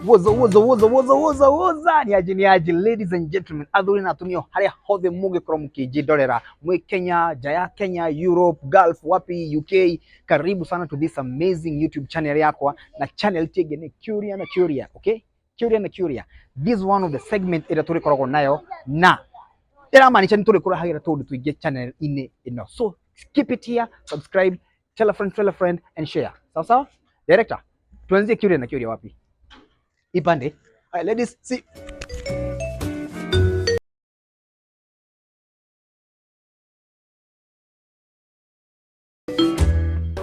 Woza woza woza woza woza woza ni aje ni aje ladies and gentlemen athuri na atumia haria hothe mungikorwo mukijindorera mwi Kenya nja ya Kenya Europe Gulf wapi UK karibu sana to this amazing YouTube channel yakwa na channel tiege ni Curia na Curia, okay? Curia na Curia, this one of the segment ĩrĩa tũrĩkoragwo nayo na ĩramaanisha nĩ tũrĩkũrehagĩra tũũndũ tũingĩ channel-inĩ ĩno, so keep it here, subscribe, tell a friend, tell a friend and share. Sawa sawa, director, tuanzie Curia na Curia wapi? Ipande. All right, ladies, see.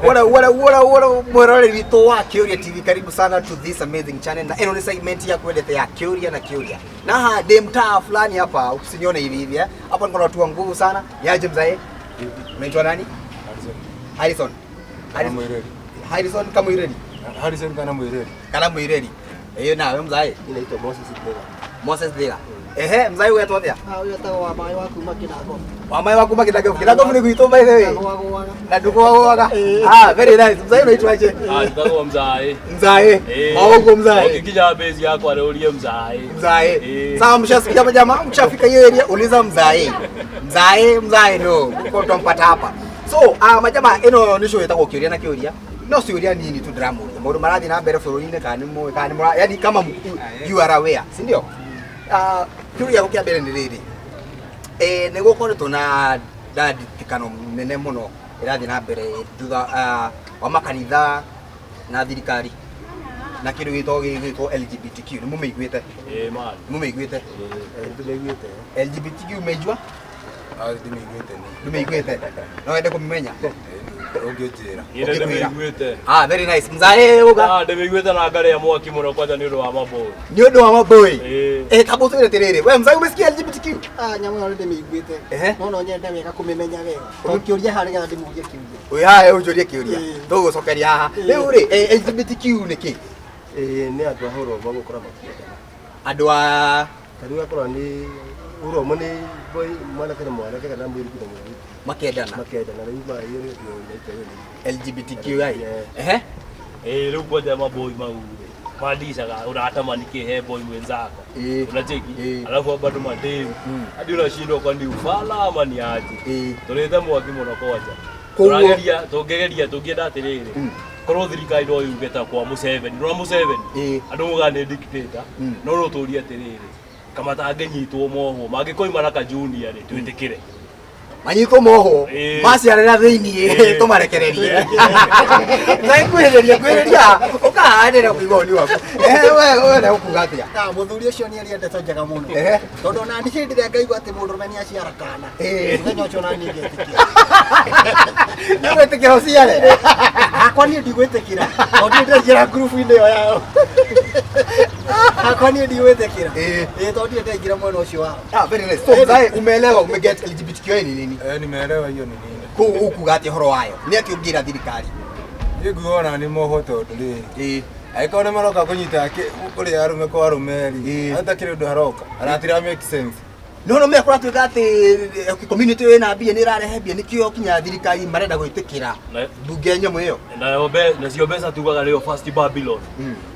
What up, what up, what up, what up, mwĩroreri witũ wa Kĩũria TV, karibu sana to this amazing channel na ĩno nĩ segment ya kwendete ya Kĩũria na Kĩũria. Na haha ndĩ mtaa fulani hapa, usinione hivi hivi eh. Hapa niko na watu wa nguvu sana. Niaje mzae? Unaitwa nani? Harrison. Kana Mwireri. Harrison Kamwireri. Harrison kana Mwireri. Kana Mwireri. Ĩyo nawe mzae? Inaitwa Moses Ndega. Moses Ndega. Ehe, mzae wetwo atĩa? Ah, ũyũ etagwo wa maĩ wa kuma Kĩnango. Wa maĩ wa kuma Kĩnango. Kĩnango nĩ gwitũ by the way. Ndagwagwaga. Na ndũgwagwaga. Ah, very nice. Mzae unaitwa aje? Ah, njĩtagwo mzaĩ. Mzae. Eh. Maũguo mzae. Ũngĩkinya base yakwa rĩũrie mzaĩ. Mzae. Eh. Sawa, mshasikia majamaa, mshafika hiyo area uliza mzae. Mzae, mzae no. Kwa tutampata hapa. So, ah majamaa ĩno nĩ show ĩtagwo kĩũria na kĩũria. No ciũria nini tu ndĩramũria. Maũndũ marathiĩ na mbere bũrũri-inĩ kana nĩ mũĩ kana nĩ mũra yani kama you are aware, si ndio? Ah, kĩũria gĩakwa kĩa mbere nĩ rĩrĩ. Eh, nĩ gũkoretwo na nditikano nene mũno ĩrathiĩ na mbere thutha ah, wa makanitha na thirikari na kĩndũ gĩtagwo gĩgwĩtwo LGBTQ nĩ mũmĩiguĩte? Eh, man. Nĩ mũmĩiguĩte? Ndĩmĩiguĩte. LGBTQ umeijua? Ah, ndĩmĩiguĩte nĩ. Ndũmĩiguĩte? No wende kũmĩmenya? Ũngĩnjĩra. Niĩ Ũngĩkwĩra. ndĩmĩiguĩte. Ah, very nice. Mzae uga. Ah, ndĩmĩiguĩte na ngarĩa mwaki mũno kwanja nĩ ũndũ wa mabũĩ. Nĩ ũndũ wa mabũĩ. Eh. Eh, kamba ũtwĩre atĩrĩrĩ. We mzae umesikia LGBTQ? Ah, nyamũ ĩyo nĩndĩmĩiguĩte. Ehe. No no nyende wega kũmĩmenya wega. Ũngĩũria haha nĩgetha ndĩmũrie kĩũria. Wĩ haha ũnjũrie kĩũria. Ĩĩ. Tũgũcokeria haha. Ĩĩ. Rĩu rĩ, eh, LGBTQ nĩ kĩ? Ĩĩ nĩ andũ a ũromo gũkora makĩendana. Andũ a Ta rĩu akorwo nĩ ũromo nĩ boy mwanake na mwanake kana mũirĩtu na mũirĩtu makendana. makendana rĩu ma ĩyo nĩyo inaitwa ĩyo nĩ LGBTQI. Yeah. Ehe. Eh, rĩu kwanja mabũi mau rĩ, mandicaga ũratamani kĩ he boy mwenzako. Ĩĩ. Unacheki? Eh. Alafu bado mademu. Hadi unashindwa kwani ufala ama ni aje. Ĩĩ. Tũrĩte mwaki mũno kwanja. Koguo- Tũrageria, tũngĩgeria, tũngĩenda atĩrĩrĩ. Mm. Korwo thirikari no yuge ta kwa Museveni, nĩwona Museveni? Ĩĩ. Andũ mugaga nĩ dictator, Mm. no no tũrie atĩrĩrĩ, kama matangĩnyitwo mohwo, mangĩkoima na kajunia rĩ, twĩtĩkĩre. Manyitwo moho Ĩĩ. maciarĩra thĩiniĩ Ĩĩ. tũmarekererie kwĩhĩrĩria kwĩhĩrĩria ũkahanĩra kũigua ũni waku. Ehe, we wenda gũkuga atĩa? Ah, mũthuri ũcio nĩ aria ndeto njega mũno. Ehe. Tondũ ona niĩ hĩndĩ ĩrĩa ngaigua atĩ mũndũrũme nĩ aciara kana. Ĩĩ. Mũthenya ũcio ona niĩ ngetĩkĩra. Nĩ gwĩtĩkĩra ũciare? Hakwa niĩ ndigwĩtĩkĩra. Tondũ niĩ ndĩraingĩra ngurubu-inĩ ĩyo yao. Hakwa niĩ ndigwĩtĩkĩra. Ĩĩ. Ĩĩ tondũ niĩ ndĩraingĩra mwena ũcio wao. Ah, very nice. So, mzae, umeelewa, umeget LGBTQI ni nini? Eh, nimeelewa hiyo ni nini. Kũu ũkuga atĩa ũhoro wayo? Nĩ atĩa ũngĩra thirikari? Niĩ nguga ona nĩ moho tondũ rĩrĩ. Ĩĩ. Angĩkorwo nĩ maroka kũnyita kũrĩa arũme kwa arũme rĩ, Ĩĩ. hatakĩrĩ ũndũ haroka. Aratira make sense. No no mekũra tuĩka atĩ eh, community ĩna mbia nĩ ĩrarehe mbia nĩkĩo kinya thirikari marenda gwĩtĩkĩra Na- mbunge ya nyamũ ĩyo. Nayo nacio mbeca tugaga nĩyo first Babylon.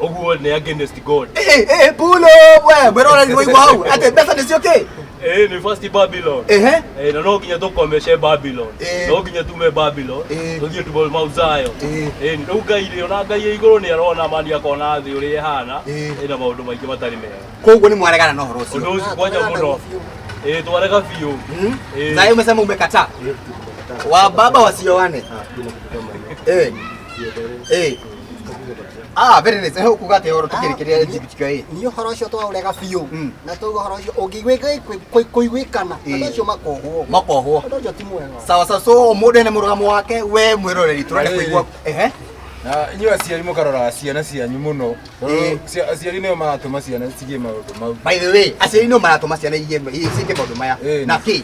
Ũguo nĩ against God. Eh, eh, pulo we mwĩroreri waigua hau atĩ mbeca nĩcio kĩ? Eh, nĩ first Babylon. Ehe. Eh, na no nginya tũkomece Babylon. Eh. No nginya tume Babylon. Eh. Tũthiĩ tume Mount Zion. Eh. Eh, rĩu Ngai rĩ, ona Ngai ĩ igũrũ nĩ arona mani akona thĩ ũrĩa ĩhana. Eh. Ĩna maũndũ maingĩ matarĩ mega. Koguo nĩ mwaregana na ũhoro ũcio. Ũndũ ũcio Ah, kwanja tũregana mũno. naguo biũ. Eh, twarega biũ. Hmm? Eh. Sasa umesema umekataa. Wa baba wasioane. Ah, kuna kitu kama hiyo. Eh. Eh. Ah, very nice. Eh, ukuga atĩa ũhoro tũkĩrĩkĩria LGBTQIA? Niĩ ũhoro ũcio twaũrega biũ. Mm. Na tauga ũhoro ũcio ũngĩkũiguĩkana Ĩĩ. andũ acio makohwo. Makohwo. Ũndũ ũcio ti mwega. Sawa sawa, so mũndũ ene mũrũgamo wake, we mwĩroreri tũrenda Ĩĩ. kũigua. Ehe. Na inyuĩ aciari mũkaroraga ciana cianyu mũno. Ĩĩ. Tondũ aciari nĩo maratũma ciana cigĩe maũndũ mau. By the way, aciari no maratũma ciana igĩe ciĩke maũndũ maya. Ĩĩ. Na kĩ?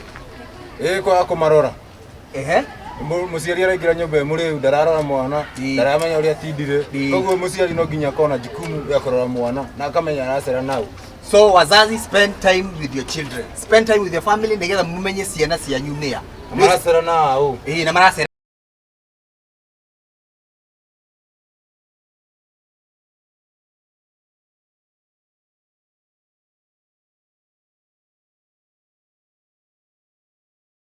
Ĩĩ kwaga kũmarora. Ehe. Mũciari araingĩra nyũmba ĩ mũrĩu ndararora mwana Ĩĩ. ndaramenya ũrĩa atindire Ĩĩ. koguo mũciari no nginya akorwo na jukumu ya kũrora mwana na akamenya aracera nau. So wazazi, spend time with your children. Spend time with your family nĩgetha mũmenye ciana cianyu nĩa. Maracera na au. Ĩĩ, na maracera